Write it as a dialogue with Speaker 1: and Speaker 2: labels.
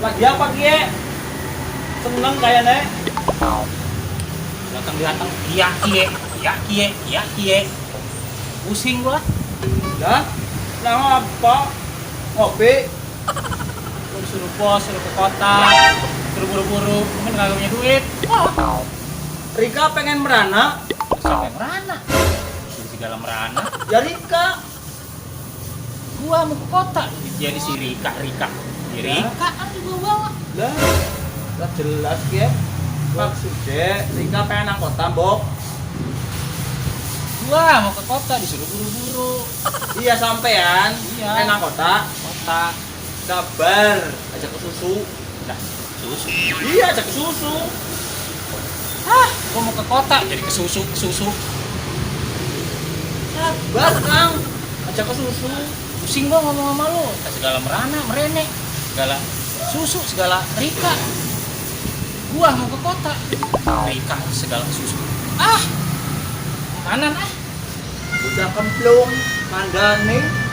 Speaker 1: Lagi apa Kie? Seneng kayaknya.
Speaker 2: Datang iya kie. Pusing gua.
Speaker 1: Dah, nah apa? Ngopi.
Speaker 2: Gua disuruh bos, suruh ke kota, suruh buru-buru, mungkin kagak punya duit.
Speaker 1: Rika pengen merana.
Speaker 2: Sampai merana. Jadi segala merana.
Speaker 1: Ya Rika.
Speaker 2: Gua mau ke kota. Jadi si Rika. Si Rika kan gua bawa.
Speaker 1: Lah jelas Kie. Maksudnya Rika pengen nang kota, Mbok.
Speaker 2: Gua mau ke kota disuruh buru-buru.
Speaker 1: Iya sampean.
Speaker 2: Iya.
Speaker 1: Pengen nang kota.
Speaker 2: Kota.
Speaker 1: Kabar, ajak ke susu.
Speaker 2: Dah, susu.
Speaker 1: Iya, ajak ke susu.
Speaker 2: Gua mau ke kota jadi ke susu.
Speaker 1: Sabar, Kang. Ajak ke susu.
Speaker 2: Pusing gua ngomong sama lu. Segala merana, merene. Segala susu, segala Rika. Gua mau ke kota. Rika segala susu. Kanan
Speaker 1: Udah kemplung, mandane.